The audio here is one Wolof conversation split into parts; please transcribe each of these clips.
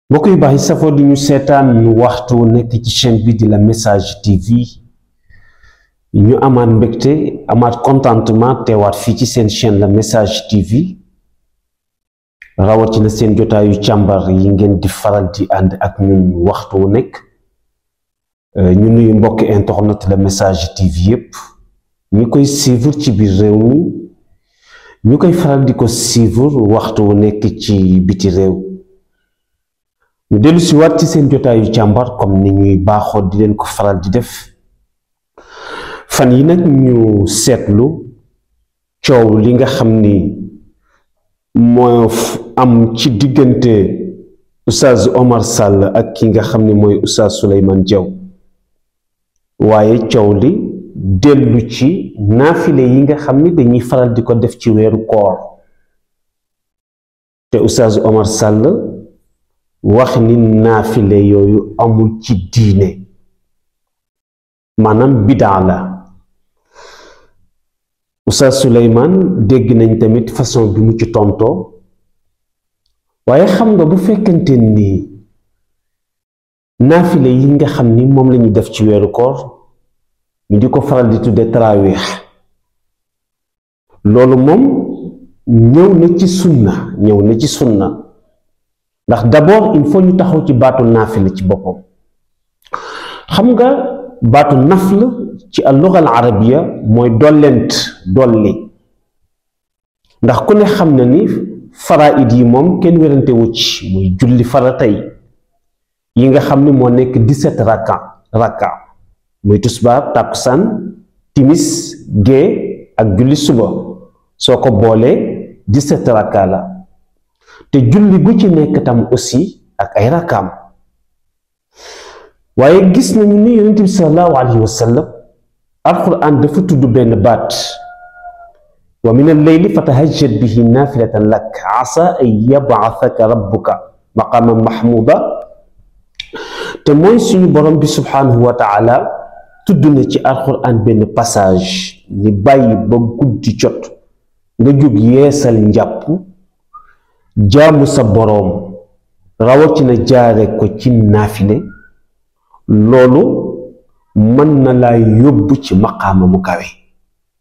mbokk yu baax yi safoo di ñu seetaan ñu waxtu nekk ci chaîne bi di La Message TV ñu amaat mbégte amaat contentement teewaat fii ci seen chaîne La Message TV rawatina seen jotaayu càmbar yi ngeen di faral di ànd ak ñun waxtu wu nekk ñu nuyu mbokki internet La Message TV yépp ñi koy suivre ci biir réew mi ñu koy faral di ko suivre waxtu wu nekk ci biti réew ñu dellu si waat ci seen jotaayu càmbar comme ni ñuy baaxoo di leen ko faral di def fan yi nag ñu seetlu coow li nga xam ni moo am ci diggante Oustaz Omar Sall ak ki nga xam ni mooy Oustaz Souleymane Diaw waaye coow li dellu ci naafile yi nga xam ni dañuy faral di ko def ci weeru koor te Oustaz Omar Sall wax ni naafile yooyu amul ci diine maanaam bidaa la Oustaz Souleymane dégg nañ tamit façon bi mu ci tontoo waaye xam nga bu fekkente ni naafile yi nga xam ni moom lañuy def ci weeru koor ñu di ko faral di tudde taraawix loolu moom ñëw na ci sunna ndax d'abord il faut ñu taxaw ci baatu naafila ci boppam xam nga baatu nafl ci al-lugha al-arabiyya mooy dollent dolli ndax ku ne xam na ni faraid yi moom kenn werante wu ci muy julli faratay yi nga xam ni moo nekk 17 rakka muy tusbaar takkusaan timis gée ak julli suba soo ko boolee 17 rakka la te julli bu ci nekk tam aussi ak ay rakkaam waaye gis nañu ni yonent bi sallallahu alayhi wa sallam alquran dafa tudd benn baat wa min al-layli fatahajjad bihi naafilatan lak asa an yab'athaka rabbuka maqaman mahmuda te mooy suñu borom bi subhanahu wa taala tudd na ci alquran benn passage ni bàyyi ba guddi jot nga jóg yeesal njàpp jaamu sa boroom rawatina jaare ko ci naafile loolu mën na laa yóbbu ci maqaama mu kawe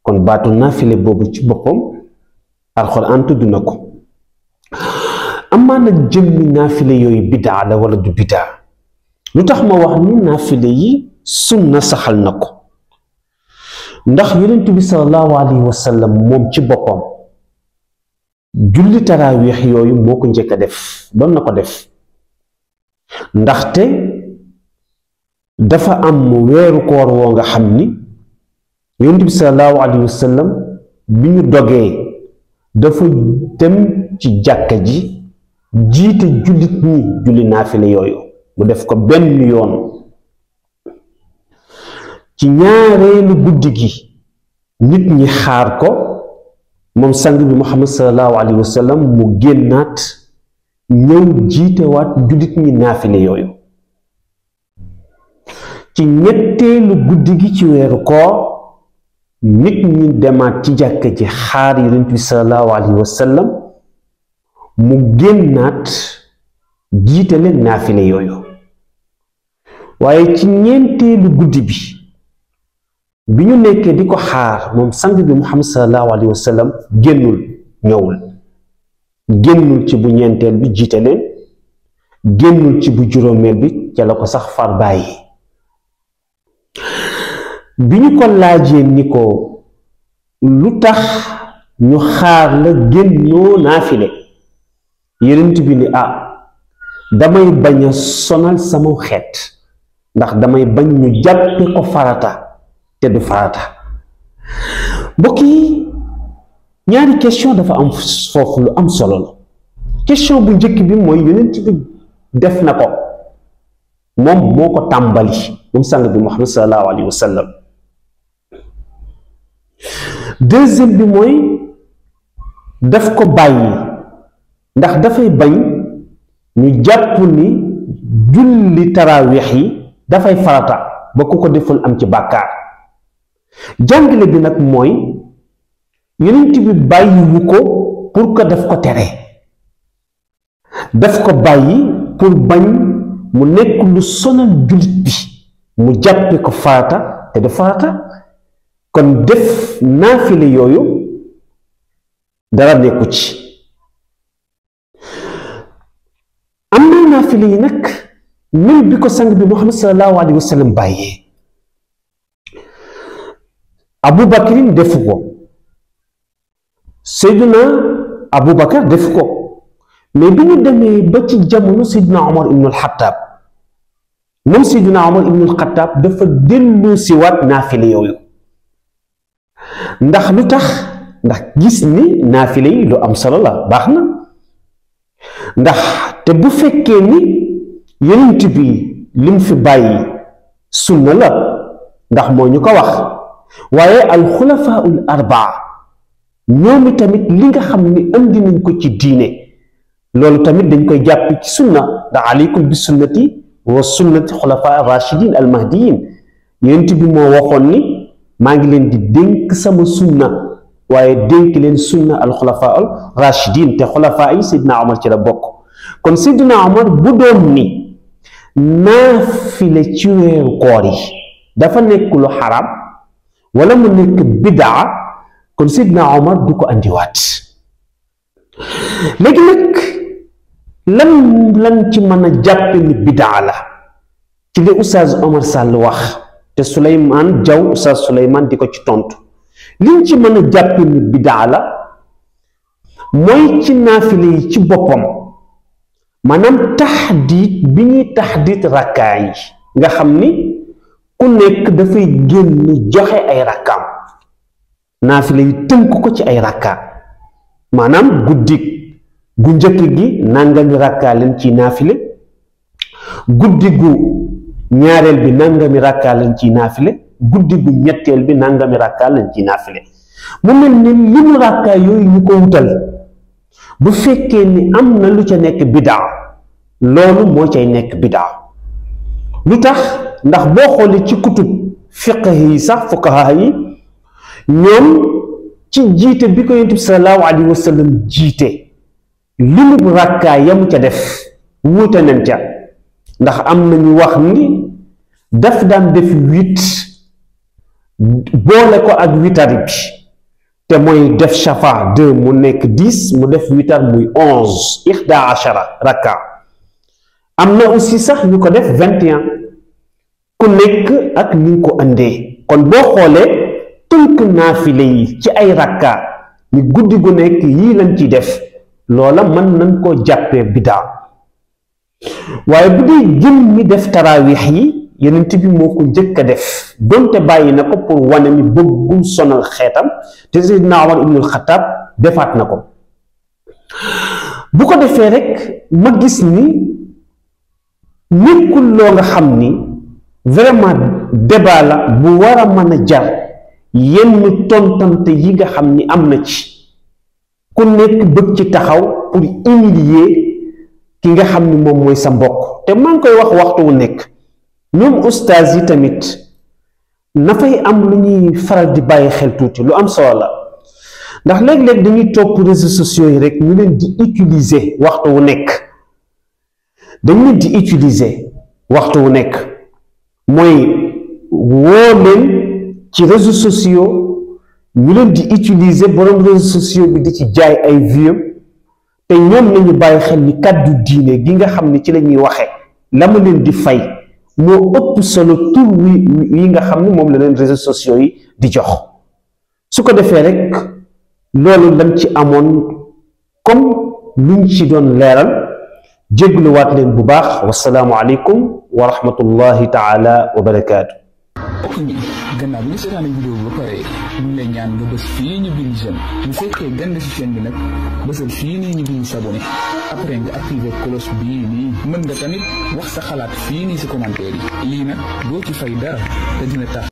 kon baatu naafile boobu ci boppam alxuraan tudd na ko amaa nag jëmmi naafile yooyu bidaa la wala du bidaa lu tax ma wax ni naafile yi sunna saxal na ko ndax yonent bi sallallahu alayhi wa sallam moom ci boppam julli taraawix yooyu moo ko njëkk a def doon na ko def ndaxte dafa am weeru koor woo nga xam ni yonent bi sallallahu alayhi wa sallam bi ñu dogee dafa dem ci jàkka ji jiite jullit ñi julli naafile yooyu mu def ko benn yoon ci ñaareelu guddi gi nit ñi xaar ko moom sang bi Muhammad sallallahu alayhi wa sallam mu génnaat ñëw jiitewaat jullit ñi naafile yooyu ci ñetteelu guddi gi ci weeru koor nit ñi demaat ci jàkka ji xaar yonent bi sallallahu alayhi wa sallam mu génnaat jiite leen naafile yooyu waaye ci ñeenteelu guddi bi ñu nekkee di ko xaar moom sang bi Muhammad sallallahu alayhi wa sallam génnul ci bu ñeenteel bi jiite leen génnul ci bu juróomeel bi ca la ko sax far bàyyi bi ñu ko laajee ni ko lu tax ñu xaar la génnoo naafile yonent bi ni damay bañ a sonal sama xeet ndax damay bañ ñu jàppe ko farata te du farata mbokk yi ñaari question dafa am foofu lu am solo la question bu njëkk bi mooy yonent bi def na ko moom moo ko tàmbali moom sang bi Muhammad sallallahu alayhi wa sallam deuxième bi mooy daf ko bàyyi ndax dafay bañ ñu jàpp ni julli taraawix yi dafay farata ba ku ko deful am ci bàkkaar jàngale bi nag mooy yonent bi bàyyiwu ko pour que daf ko tere daf ko bàyyi pour bañ mu nekk lu sonal jullit bi mu jàppe ko farata te du farata kon def naafile yooyu dara nekku ci am na naafile yi nag même bi ko sang bi Muhammad sallallahu alayhi wa sallam bàyyee Abu Bakrin defu ko Seydina Abu Bakar defu ko mais bi ñu demee ba ci jamono Seydina Omar ibn al-Khattab moom Seydina Omar ibn al-Khattab dafa dellu si waat naafile yooyu ndax lu tax ndax gis ni naafile yi lu am solo la baax na ndax te bu fekkee ni yonent bi lim fi bàyyi sunna la ndax moo ñu ko wax waaye alxulafaul arbaa ñoomi tamit li nga xam ni andi nañ ko ci diine loolu tamit dañ koy jàpp ci sunna ndax aleykum bi sunnati wa sunnati xulafa rachidin almahdiyin yonent bi moo waxoon ni maa ngi leen di dénk sama sunna waaye dénk leen sunna alxulafa al rachidin te xulafa yi Seydina Omar ci la bokk kon Seydina Omar bu doon ni naafile ci weeru koor yi dafa nekk lu xaram wala mu nekk bidaa kon Seydina Omar du ko andiwaat léegi nag lan ci mën a jàppe ni bidaa la ci li Oustaz Omar Sall wax te Souleymane Diaw Oustaz Souleymane di ko ci tontu liñ ci mën a jàppe ni bidaa la mooy ci naafile yi ci boppam maanaam taxdiit bi ñuy taxdiit rakkaa yi nga xam ni ku nekk dafay génn joxe ay rakkaam naafile yi tënk ko ci ay rakkaa maanaam guddi gu njëkk gi nangami rakkaa leen ci naafile guddi gu ñaareel bi nangami rakkaa leen ci naafile guddi gu ñetteel bi nangami rakkaa leen ci naafile mu mel ni li mu rakkaa yooyu ñu ko wutal bu fekkee ni am na lu ca nekk bidaa loolu moo cay nekk bidaa lu tax ndax boo xoolee ci kutub fiqh yi sax fuqaha yi ñoom ci jiite bi ko yonent bi sallallahu alayhi wa sallam jiite li mu rakkaa yamu ca def wuute nañ ca ndax am nañu wax ni daf daan def 8 boole ko ak witari bi te mooy def shafa 2 mu nekk 10 mu def witar muy 11 11 rakka am na aussi sax ñu ko def 21 ku nekk ak ni nga ko andee kon boo xoolee tënk naafile yi ci ay rakka ni guddi gu nekk yii lañ ciy def loola mën nañ koo jàppee bidaa waaye bu dee jëm mi def taraawix yi yonent bi moo ko njëkk a def donte bàyyi na ko pour wane ni bëggul sonal xeetam te Seydina Omar ibnul Xattaab defaat na ko bu ko defee rek ma gis ni nekkul loo nga xam ni vraiment débat la bu war a mën a jar yenn tontante yi nga xam ni am na ci ku nekk bëgg ci taxaw pour humilier ki nga xam ni moom mooy sa mbokk te maa ngi koy wax waxtu wu nekk ñoom ustaas yi tamit na fay am lu ñuy faral di bàyyi xel tuuti lu am solo la ndax léeg-léeg dañuy topp réseaux sociaux yi rek ñu leen di utiliser waxtu wu nekk dañ leen di utiliser waxtu wu nekk mooy woo leen ci réseaux sociaux ñu leen di utiliser borom réseaux sociaux bi di ci jaay ay vues te ñoom nañu bàyyi xel ni kàddu diine gi nga xam ne ci la ñuy waxee la ma leen di fay moo ëpp solo tur wi nga xam ne moom la leen réseaux sociaux yi di jox su ko defee rek loolu lañ ci amoon comme luñ ci doon leeral jégluwaat leen bu baax wasalaamu aleykum wa rahmatullahi taala wa barakaatu. gannaaw bi nga seetaane vidéo bi ba pare ñu ngi lay ñaan nga bës fii ñu bind j'aime bu fekkee gën ci chaîne bi nag bësal fii nii ñu bind s'abonné après nga activer cloche bii nii mën nga tamit wax sa xalaat fii nii si commentaire yi lii nag doo ci fay dara te dina tax